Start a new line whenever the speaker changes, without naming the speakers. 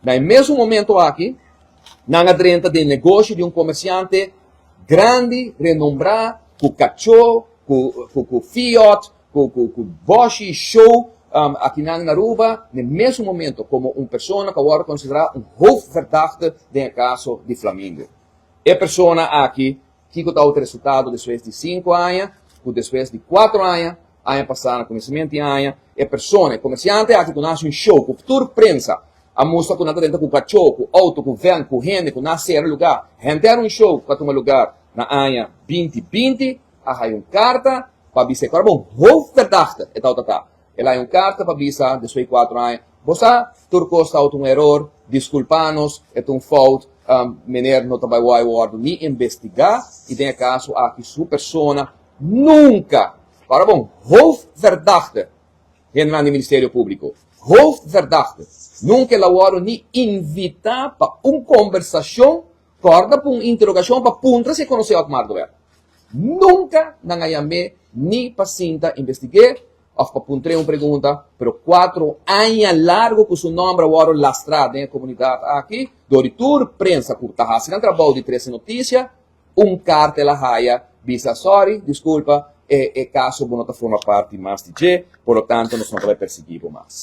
Na e mesun momento aki, nan a drenta den negoshi di un komersiante grandi, renombrá, ku kachó, ku Fiat, ku bòshi, show, akinan na Aruba, na e mesun momento komo un persona ku a wòrdu konsiderá un hoofdverdachte den e kaso di Flamingo. E persona aki, kiko ta e resultado despues di 5 aña? Ku despues di 4 aña, aña pasá, na kuminsamentu di aña, e persona, e komersiante aki ku nan a hasi un show, ku tur prensa, a mustra ku nan ta drenta ku kachó, ku outo, ku van, ku hende, ku nan a sera lugá. Henter un show ku a tuma lugá na aña 2020, a haña un karta pa bisa, awor bon, hoofdverdachte, e tal, tal, tal. El a haña un karta pa bisa, despues di 4 aña, "Bo sa, tur kos ta un eror, diskulpa nos, e un fout, meneer no ta bai wòrdu ni investigá," i den e kaso aki su persona nunka, para bon, hoofdverdachte, general di Ministerio Públiko, hoofdverdachte, nunka el a wòrdu ni invitá pa un kombersashon, kòrda, pa un interogashon, pa puntra si e konosé Otmar Oduber. Nunka nan a yam'é ni pa sinta investigá, òf pa puntra un pregunta, pero 4 aña largu ku su nòmber a wòrdu lastrá den e komunidat aki, dor di tur prensa ku ta hasiendo trabou di trese notisia, un karta el a haya, bisa: "Sorry, diskulpa, e kaso bo no ta forma parti mas di dje, por lo tanto nos no ta bai persiguí mas."